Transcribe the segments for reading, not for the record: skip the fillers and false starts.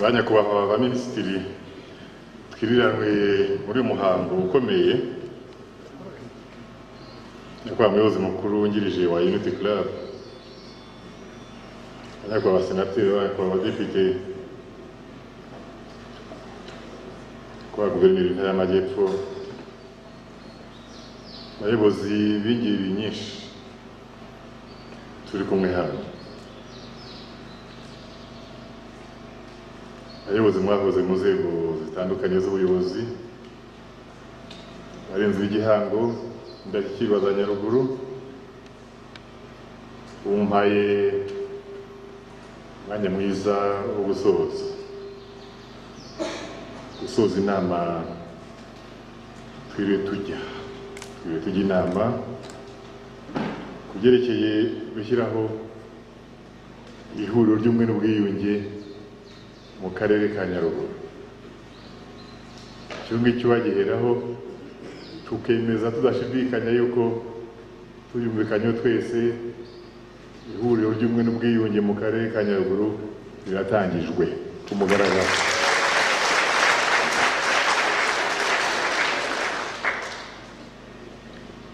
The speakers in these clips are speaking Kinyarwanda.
Ba nyakubahwa ba minisitiri twiriranwe muri uyu muhango ukomeye, nyakubahwa muyobozi mukuru wungirije wa Unity Club, nyakubahwa senateri, nyakubahwa badepite, nyakubahwa guverineri w'intara y'Amajyepfo, abayobozi b'ingeri nyinshi turi kumwe hano, abayobozi mwahoze mu nzego zitandukanye z'ubuyobozi, abarinzi b'igihango, indashyikirwa za Nyaruguru, umpaye umwanya mwiza wo gusoza inama twiriwe tujya inama ku byerekeye gushyiraho ihuriro ry'ubumwe n'ubwiyunge mu karere ka Nyaruguru. Icyo ngicyo bagiheraho tukemeza tudashidikanya yuko tuyumvikanyeho twese, ihuriro ry'ubumwe n'ubwiyunge mu karere ka Nyaruguru riratangijwe ku mugaragaro.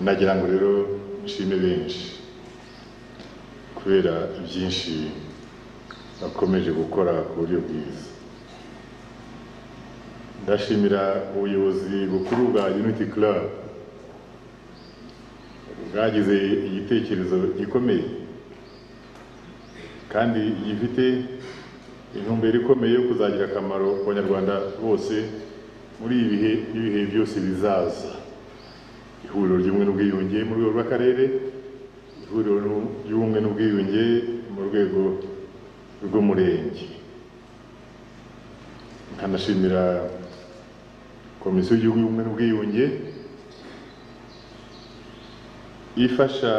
Nagira ngo rero nshime benshi kubera byinshi bakomeje gukora ku buryo bwiza. Ndashimira ubuyobozi bukuru bwa Unity Club bwagize igitekerezo gikomeye kandi gifite intumbero ikomeye yo kuzagira akamaro ku Banyarwanda bose muri ibi bihe n'ibihe byose bizaza. Ihuriro ry'ubumwe n'ubwiyunge mu rwego rw'akarere, ihuriro ry'ubumwe n'ubwiyunge mu rwego rw'umurenge. Nkanashimira Komisiyo y'Igihugu y'Ubumwe n'Ubwiyunge ifasha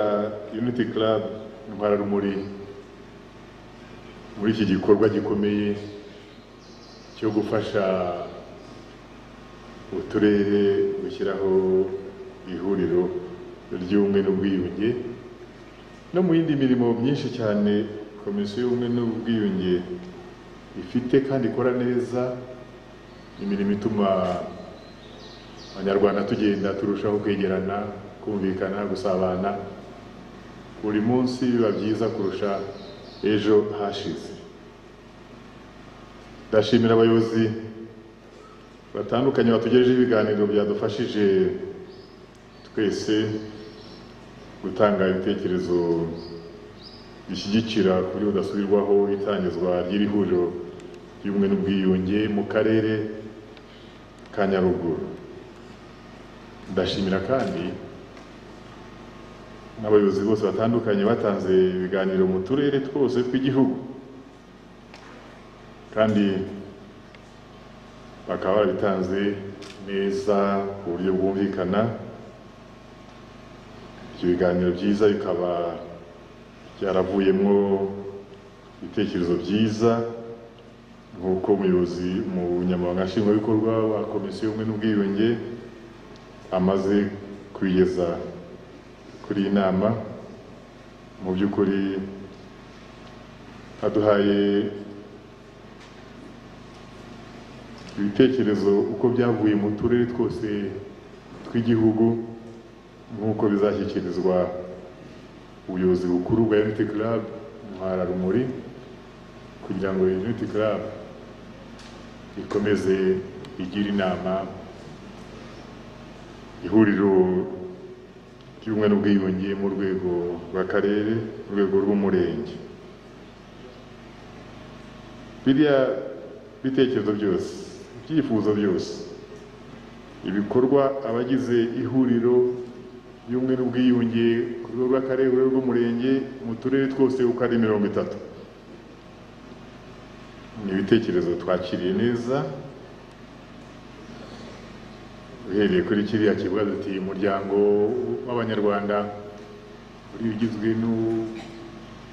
Unity Club Intwararumuri muri iki gikorwa gikomeye cyo gufasha uturere gushyiraho ihuriro ry'ubumwe n'ubwiyunge no mu yindi mirimo myinshi cyane Komisiyo y'Ubumwe n'Ubwiyunge ifite kandi ikora neza, imirimo ituma Abanyarwanda tugenda turushaho kwegerana, kumvikana, gusabana buri munsi biba byiza kurusha ejo hashize. Ndashimira abayobozi batandukanye batugejejeho ibiganiro byadufashije twese gutanga ibitekerezo bishyigikira ku buryo budasubirwaho itangizwa ry'iri huriro ry'ubumwe n'ubwiyunge mu karere ka Nyaruguru. Ndashimira kandi n'abayobozi bose batandukanye batanze ibiganiro mu turere twose tw'igihugu, kandi bakaba barabitanze neza ku buryo bwumvikana. Ibyo biganiro byiza bikaba byaravuyemo ibitekerezo byiza nk'uko umuyobozi umunyamabanga nshingwabikorwa wa Komisiyo y'Ubumwe n'Ubwiyunge amaze kubigeza kuri iyi nama. Mu by'ukuri aduhaye ibitekerezo uko byavuye mu turere twose tw'igihugu nk'uko bizashyikirizwa ubuyobozi bukuru bwa Unity Club Intwararumuri kugira ngo Unity Club ikomeze igire inama ihuriro ry'ubumwe n'ubwiyunge mu rwego rw'akarere, mu rwego rw'umurenge. Biriya bitekerezo byose, ibyifuzo byose, ibikorwa abagize ihuriro y'ubumwe n'ubwiyunge ku rwego rw'akarere, ku rwego rw'umurenge, mu turere twose uko ari 30, ni ibitekerezo twakiriye neza. Uhereye kuri kiriya kivuga duti umuryango w'Abanyarwanda uri ugizwe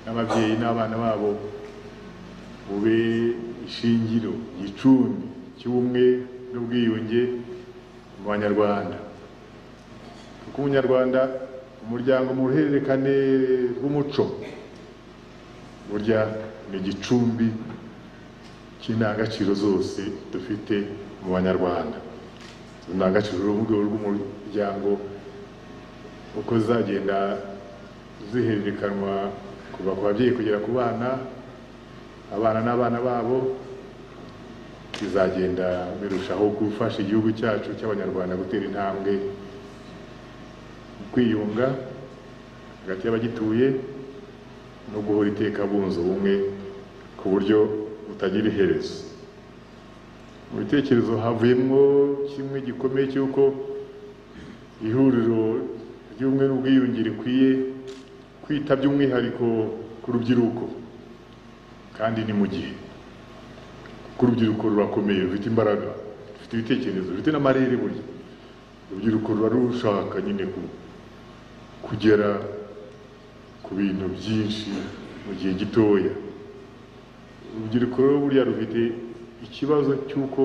n'ababyeyi n'abana babo ube ishingiro, igicumbi cy'ubumwe n'ubwiyunge mu Banyarwanda. Kuko Umunyarwanda, umuryango mu ruhererekane rw'umuco burya ni igicumbi cy'indangagaciro zose dufite mu Banyarwanda. Izo ndangagaciro mu rwego rw'umuryango uko zizagenda zihererekanwa kuva ku babyeyi kugera ku bana, abana n'abana babo, bizagenda birushaho gufasha igihugu cyacu cy'Abanyarwanda gutera intambwe mu kwiyunga hagati y'abagituye no guhora iteka bunze ubumwe ku buryo butagira iherezo. Mu bitekerezo havuyemo kimwe gikomeye cy'uko ihuriro ry'ubumwe n'ubwiyunge rikwiye kwita by'umwihariko ku rubyiruko, kandi ni mu gihe kuko urubyiruko rurakomeye, rufite imbaraga, rufite ibitekerezo, rufite n'amarere. Burya urubyiruko ruba rushaka nyine kugera ku bintu byinshi mu gihe gitoya. Urubyiruko rero buriya rufite ikibazo cy'uko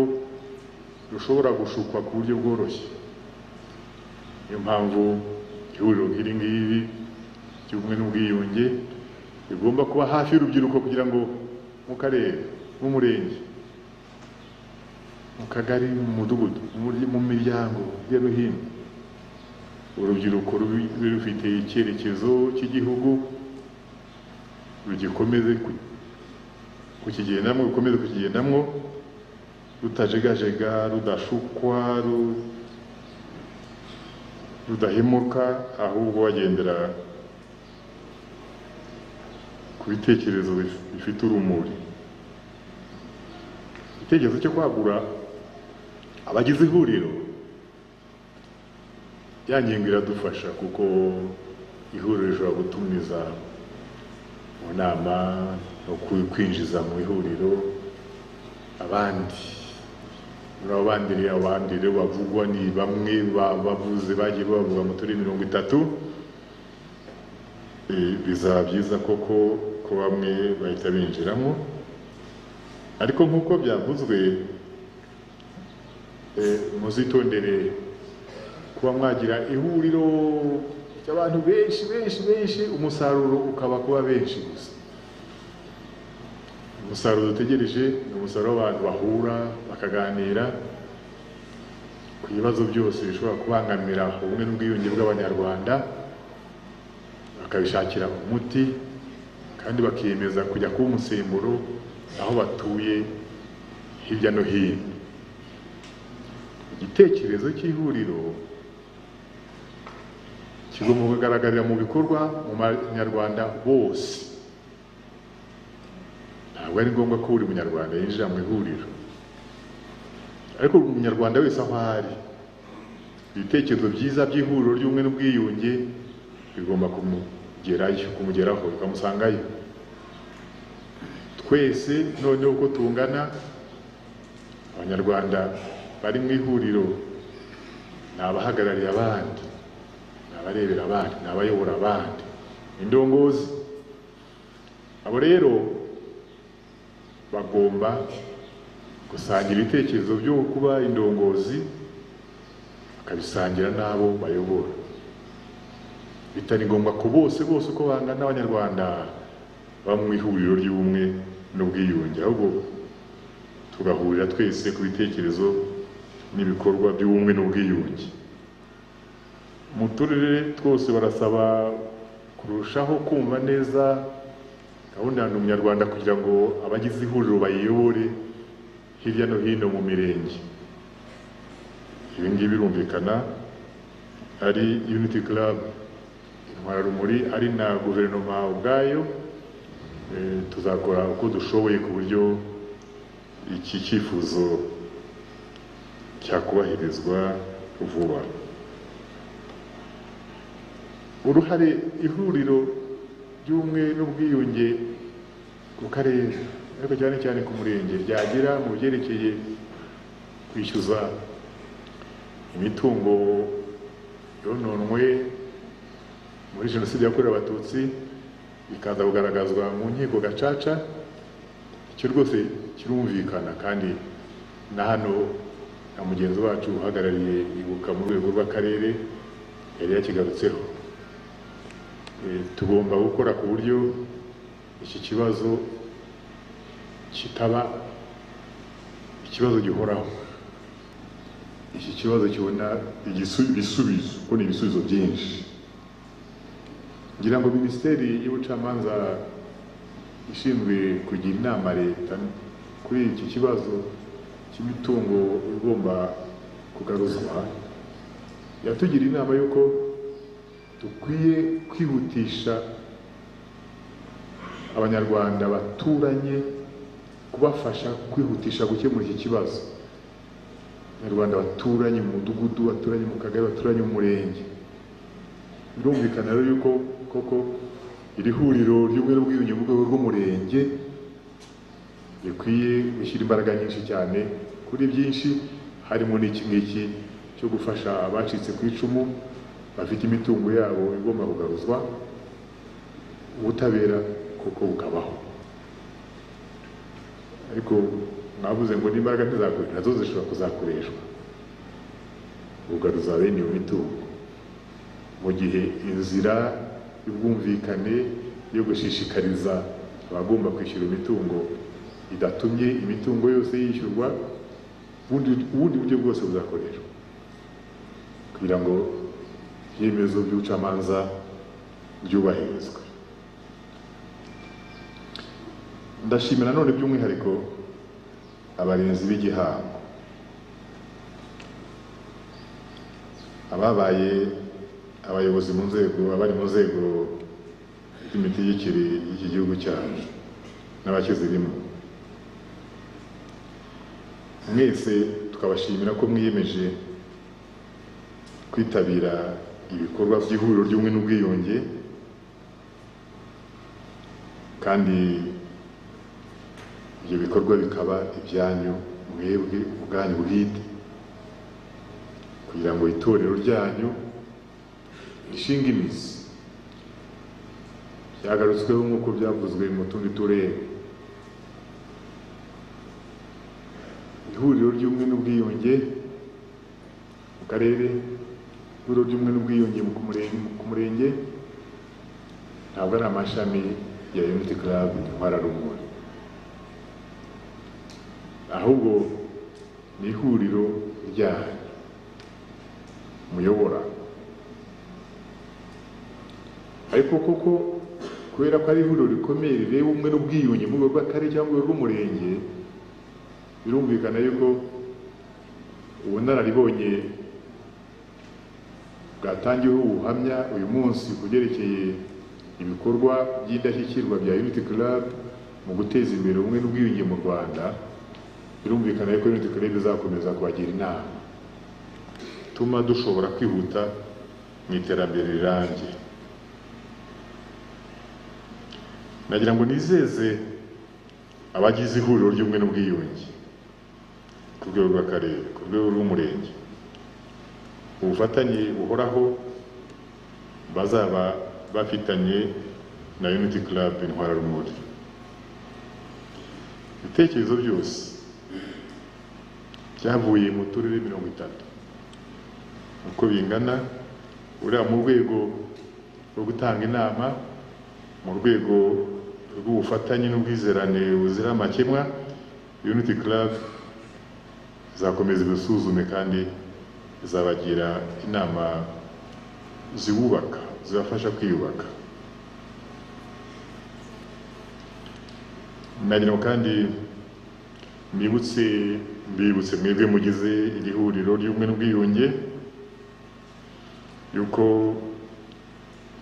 rushobora gushukwa ku buryo bworoshye. Niyo mpamvu ihuriro nk'iri ngiri ry'ubumwe n'ubwiyunge rigomba kuba hafi y'urubyiruko, kugira ngo mu karere, mu murenge, mu kagari, mu mudugudu, mu miryango hirya no hino, urubyiruko rube rufite icyerekezo cy'igihugu, rugikomeze kukigendamo, rukomeze kukigendamo rutajegajega, rudashukwa, rudahemuka, ahubwo bagendera ku bitekerezo bifite urumuri. Igitekerezo cyo kwagura abagize ihuriro, ya ngingo iradufasha, kuko ihuriro rishobora gutumiza mu nama no kwinjiza mu ihuriro abandi. Muri abo bandi rero, abandi rero bavugwa ni bamwe bavuze bagiye bavuga mu turere 30. Bizaba byiza koko ko bamwe bahita binjiramo, ariko nk'uko byavuzwe, muzitondere kuba mwagira ihuriro ry'abantu benshi benshi benshi, umusaruro ukaba kuba benshi gusa. Umusaruro dutegereje ni umusaruro w'abantu bahura bakaganira ku bibazo byose bishobora kubangamira ubumwe n'ubwiyunge bw'Abanyarwanda, bakabishakira umuti, kandi bakiyemeza kujya kuba umusemburo aho batuye hirya no hino. Igitekerezo cy'ihuriro kigomba kugaragarira mu bikorwa mu Banyarwanda bose. Ntabwo ari ngombwa ko buri munyarwanda yinjira mu ihuriro, ariko buri munyarwanda wese aho ari, ibitekerezo byiza by'ihuriro ry'ubumwe n'ubwiyunge bigomba kumugerayo, kumugeraho, bikamusangayo. Twese noneho uko tungana, Abanyarwanda bari mu ihuriro ni abahagarariye abandi, ni abarebera abandi, ni abayobora abandi, indongozi. Abo rero bagomba gusangira ibitekerezo byo kuba indongozi, bakabisangira n'abo bayobora. Bitari ngombwa ko bose bose uko bangana Abanyarwanda baba mu ihuriro ry'ubumwe n'ubwiyunge, ahubwo tugahurira twese ku bitekerezo n'ibikorwa by'ubumwe n'ubwiyunge. Mu turere twose barasaba kurushaho kumva neza gahunda ya Ndi Umunyarwanda, kugira ngo abagize ihuriro bayiyobore hirya no hino mu mirenge. Ibi ngibi birumvikana ari Unity Club Intwararumuri, ari na guverinoma ubwayo. Tuzakora uko dushoboye ku buryo iki cyifuzo cyakubahirizwa vuba. Uruhare ihuriro ry'ubumwe n'ubwiyunge ku karere, ariko cyane cyane ku murenge, ryagira mu byerekeye kwishyuza imitungo yononwe muri Jenoside yakorewe Abatutsi, bikaza kugaragazwa mu nkiko gacaca, icyo rwose kirumvikana. Kandi na hano na mugenzi wacu uhagarariye Ibuka mu rwego rw'akarere yari yakigarutseho. Tugomba gukora ku buryo iki kibazo kitaba ikibazo gihoraho, iki kibazo kibona ibisubizo, kuko ni ibisubizo byinshi. Ngira ngo Minisiteri y'Ubucamanza ishinzwe kugira inama leta kuri iki kibazo cy'imitungo igomba kugaruzwa, yatugira inama y'uko dukwiye kwihutisha Abanyarwanda baturanye, kubafasha kwihutisha gukemura iki kibazo. Abanyarwanda baturanye mu mudugudu, baturanye mu kagari, baturanye mu murenge. Birumvikana rero yuko koko iri huriro ry'ubumwe n'ubwiyunge mu rwego rw'umurenge rikwiye gushyira imbaraga nyinshi cyane kuri byinshi, harimo n'iki ngiki cyo gufasha abacitse ku icumu bafite imitungo yabo igomba kugaruzwa, ubutabera koko bukabaho. Ariko mwavuze ngo n'imbaraga ntizakoreshwa, nazo zishobora kuzakoreshwa kugaruza bene iyo mitungo, mu gihe inzira y'ubwumvikane yo gushishikariza abagomba kwishyura imitungo idatumye imitungo yose yishyurwa, ubundi buryo bwose buzakoreshwa kugira ngo ibyemezo by'ubucamanza byubahirizwe. Ndashimira none by'umwihariko abarinzi b'igihango, ababaye abayobozi mu nzego, abari mu nzego z'imitegekere y'iki gihugu cyacu n'abakizirimo. Mwese tukabashimira ko mwiyemeje kwitabira ibikorwa by'ihuriro ry'ubumwe n'ubwiyunge, kandi ibyo bikorwa bikaba ibyanyu mwebwe ubwanyu bwite, kugira ngo itorero ryanyu rishinge imizi. Byagarutsweho nk'uko byavuzwe mu tundi turere. Ihuriro ry'ubumwe n'ubwiyunge mu karere, ihuriro ry'ubumwe n'ubwiyunge ku murenge, ntabwo ari amashami ya Unity Club Intwararumuri, ahubwo ni ihuriro ryanyu muyobora. Ariko koko kubera ko ari ihuriro rikomeye rireba ubumwe n'ubwiyunge mu rwego rw'akarere cyangwa mu rwego rw'umurenge, birumvikana yuko ubunararibonye bwatangiweho ubuhamya uyu munsi ku byerekeye ibikorwa by'indashyikirwa bya Unity Club mu guteza imbere ubumwe n'ubwiyunge mu Rwanda. Birumvikana yuko Unity Club izakomeza kubagira inama tuma dushobora kwihuta mu iterambere rirambye. Nagira ngo nizeze abagize ihuriro ry'ubumwe n'ubwiyunge ku rwego rw'akarere, ku rwego rw'umurenge, ubufatanye buhoraho bazaba bafitanye na Unity Club Intwararumuri. Ibitekerezo byose byavuye mu turere 30 uko bingana, uriya mu rwego rwo gutanga inama, mu rwego rw'ubufatanye n'ubwizerane buzira amakemwa, Unity Club izakomeza ibisuzume kandi izabagira inama ziwubaka, zibafasha kwiyubaka. Nagira ngo kandi mbibutse mwebwe mugize iri huriro ry'ubumwe n'ubwiyunge yuko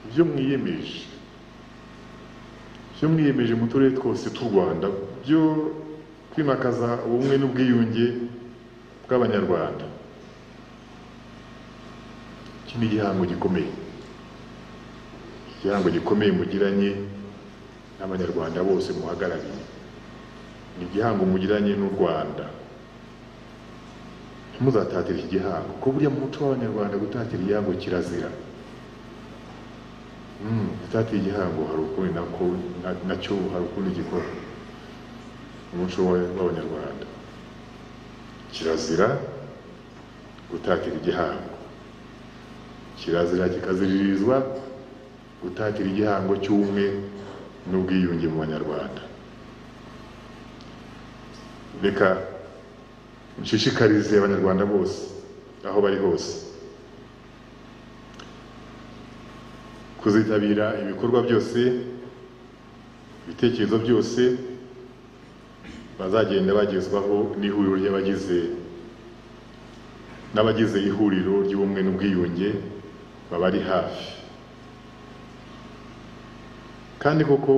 ibyo mwiyemeje mu turere twose tw'u Rwanda byo kwimakaza ubumwe n'ubwiyunge bw'Abanyarwanda, iki ni igihango gikomeye, igihango gikomeye mugiranye n'Abanyarwanda bose muhagarariye, ni igihango mugiranye n'u Rwanda. Ntimuzatatire iki gihango, kuko burya mu muco w'Abanyarwanda gutatira igihango kirazira. Gutatira igihango hari ukundi nacyo hari ukundi gikora mu muco w'Abanyarwanda. Kirazira gutatira igihango, kirazira kikaziririzwa gutatira igihango cy'ubumwe n'ubwiyunge mu Banyarwanda. Reka Nshishikarize Abanyarwanda bose aho bari hose kuzitabira ibikorwa byose, ibitekerezo byose bazagenda bagezwaho n'ihuriro ry'abagize n'abagize ihuriro ry'ubumwe n'ubwiyunge babari hafi, kandi koko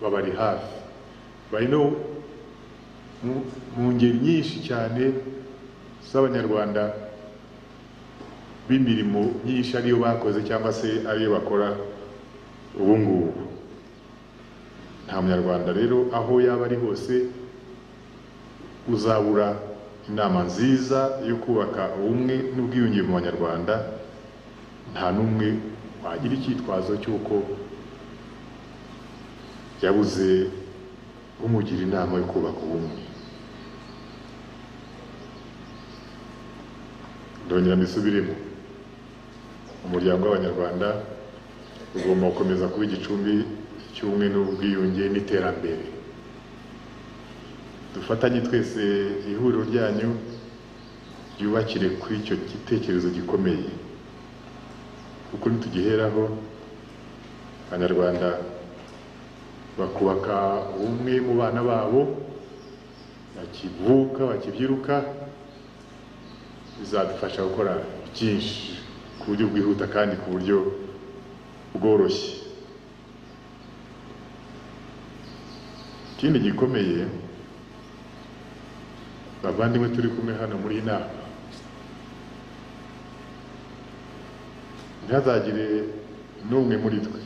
babari hafi, bari no mu ngeri nyinshi cyane z'Abanyarwanda b'imirimo myinshi ariyo bakoze cyangwa se ariyo bakora ubu ngubu. Nta munyarwanda rero aho yaba ari hose uzabura inama nziza yo kubaka ubumwe n'ubwiyunge mu Banyarwanda. Nta n'umwe wagira icyitwazo cy'uko yabuze umugira inama yo kubaka ubumwe. Ndongera mbisubiremo, umuryango w'Abanyarwanda ugomba gukomeza kuba igicumbi cy'ubumwe n'ubwiyunge n'iterambere. Dufatanye twese ihuriro ryanyu ryubakire kuri icyo gitekerezo gikomeye, kuko nitugiheraho Abanyarwanda bakubaka ubumwe mu bana babo bakivuka bakibyiruka, bizadufasha gukora byinshi ku buryo bwihuta kandi ku buryo bworoshye. Ikindi gikomeye, bavandimwe turi kumwe hano muri iyi nama, ntihazagire n'umwe muri twe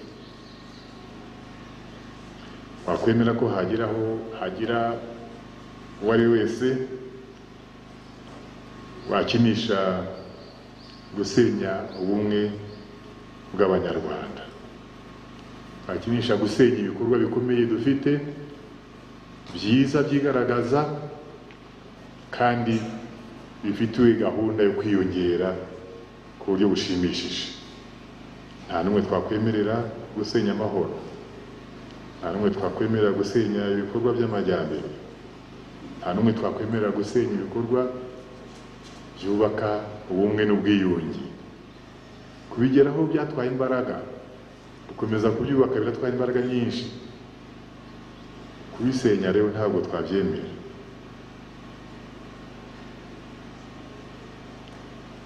wakwemera ko hagiraho hagira uwo ari we wese wakinisha gusenya ubumwe bw'Abanyarwanda, wakinisha gusenya ibikorwa bikomeye dufite byiza byigaragaza kandi bifitiwe gahunda yo kwiyongera ku buryo bushimishije. Nta n'umwe twakwemerera gusenya amahoro, nta n'umwe twakwemerera gusenya ibikorwa by'amajyambere, nta n'umwe twakwemerera gusenya ibikorwa byubaka ubumwe n'ubwiyunge. Kubigeraho byatwaye imbaraga, gukomeza kubyubaka biratwaye imbaraga nyinshi, kubisenya rero ntabwo twabyemera.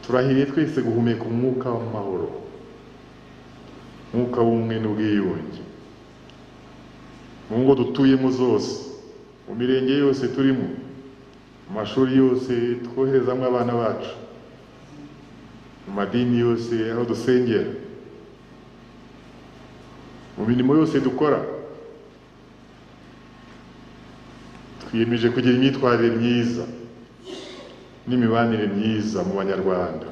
Turahiriye twese guhumeka umwuka w'amahoro, umwuka w'ubumwe n'ubwiyunge mu ngo dutuyemo zose, mu mirenge yose turimo, mu mashuri yose twoherezamo abana bacu, mu madini yose aho dusengera, mu mirimo yose dukora. Twiyemeje kugira imyitwarire myiza n'imibanire myiza mu Banyarwanda,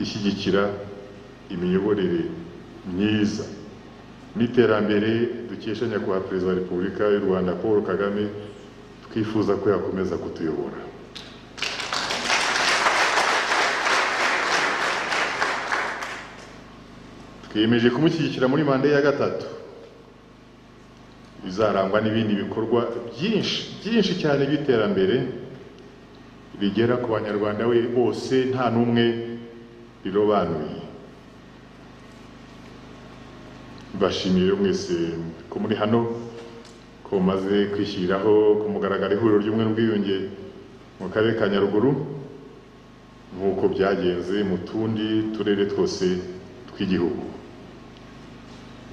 ishyigikira imiyoborere myiza n'iterambere dukesha Nyakubahwa Perezida wa Repubulika y'u Rwanda Paul Kagame, twifuza ko yakomeza kutuyobora. Twiyemeje kumushyigikira muri manda ya gatatu izarangwa n'ibindi bikorwa byinshi byinshi cyane by'iterambere rigera ku Banyarwanda we bose nta n'umwe rirobanuye. Mbashimiye mwese ko muri hano, ko mumaze kwishyiriraho ku mugaragaro ihuriro ry'ubumwe n'ubwiyunge mu karere ka Nyaruguru, nk'uko byagenze mu tundi turere twose tw'igihugu.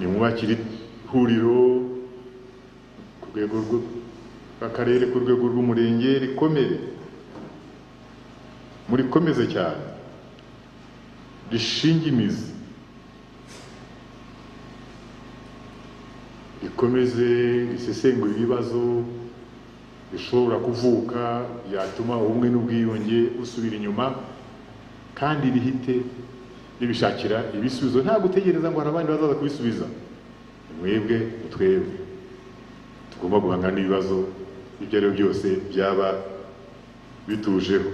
Nimwubakire ihuriro ku rwego rw'akarere, ku rwego rw'umurenge, rikomere, murikomeze cyane, rishinge imizi, rikomeze risesengura ibibazo bishobora kuvuka byatuma ubumwe n'ubwiyunge busubira inyuma, kandi rihite ribishakira ibisubizo, nta gutegereza ngo hari abandi bazaza kubisubiza. Mwebwe twebwe tugomba guhangana n'ibibazo ibyo ari byo byose byaba bitujeho.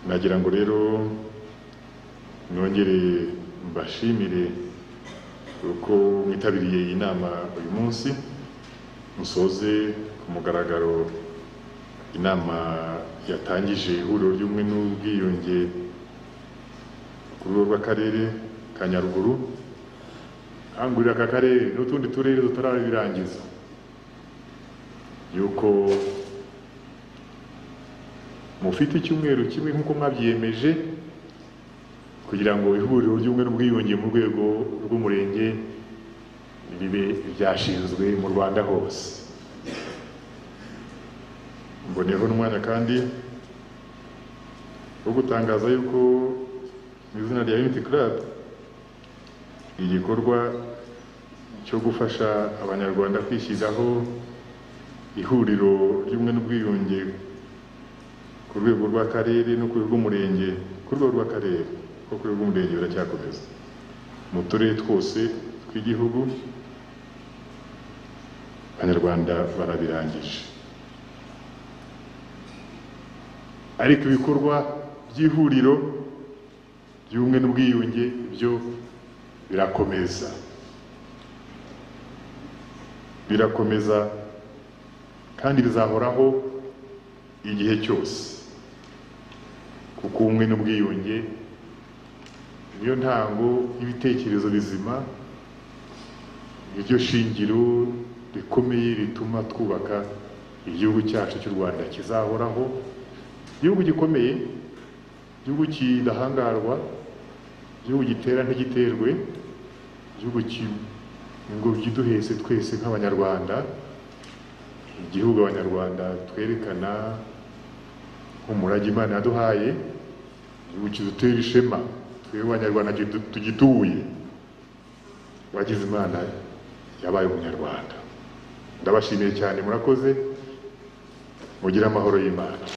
Nagira ngo rero nongere mbashimire uko mwitabiriye iyi nama uyu munsi, musoze ku mugaragaro Inama yatangije ihuriro ry'ubumwe n'ubwiyunge ku rwego rw'akarere ka Nyaruguru, nkangurira aka karere n'utundi turere tutarabirangiza yuko mufite icyumweru kimwe nk'uko mwabyiyemeje kugira ngo ihuriro ry'ubumwe n'ubwiyunge mu rwego rw'umurenge ribe ryashinzwe mu Rwanda hose. Mboneyeho n'umwanya kandi wo gutangaza yuko mu izina rya Unity Club igikorwa cyo gufasha Abanyarwanda kwishyiraho ihuriro ry'ubumwe n'ubwiyunge ku rwego rw'akarere no ku rwego rw'umurenge, ku rwego rw'akarere ko ku rwego rw'umurenge biracyakomeza mu turere twose tw'igihugu, Abanyarwanda barabirangije. Ariko ibikorwa by'ihuriro ry'ubumwe n'ubwiyunge byo birakomeza, birakomeza kandi bizahoraho igihe cyose, kuko ubumwe n'ubwiyunge niyo ntango y'ibitekerezo bizima, niryo shingiro rikomeye rituma twubaka igihugu cyacu cy'u Rwanda kizahoraho, igihugu gikomeye, igihugu kidahangarwa, igihugu gitera ntigiterwe, igihugu ingobyi iduhetse twese nk'Abanyarwanda, igihugu Abanyarwanda twerekana nk'umurage Imana yaduhaye, igihugu kidutera ishema twebwe Abanyarwanda tugituye. Uwagize Imana yabaye Umunyarwanda. Ndabashimiye cyane, murakoze, mugire amahoro y'Imana.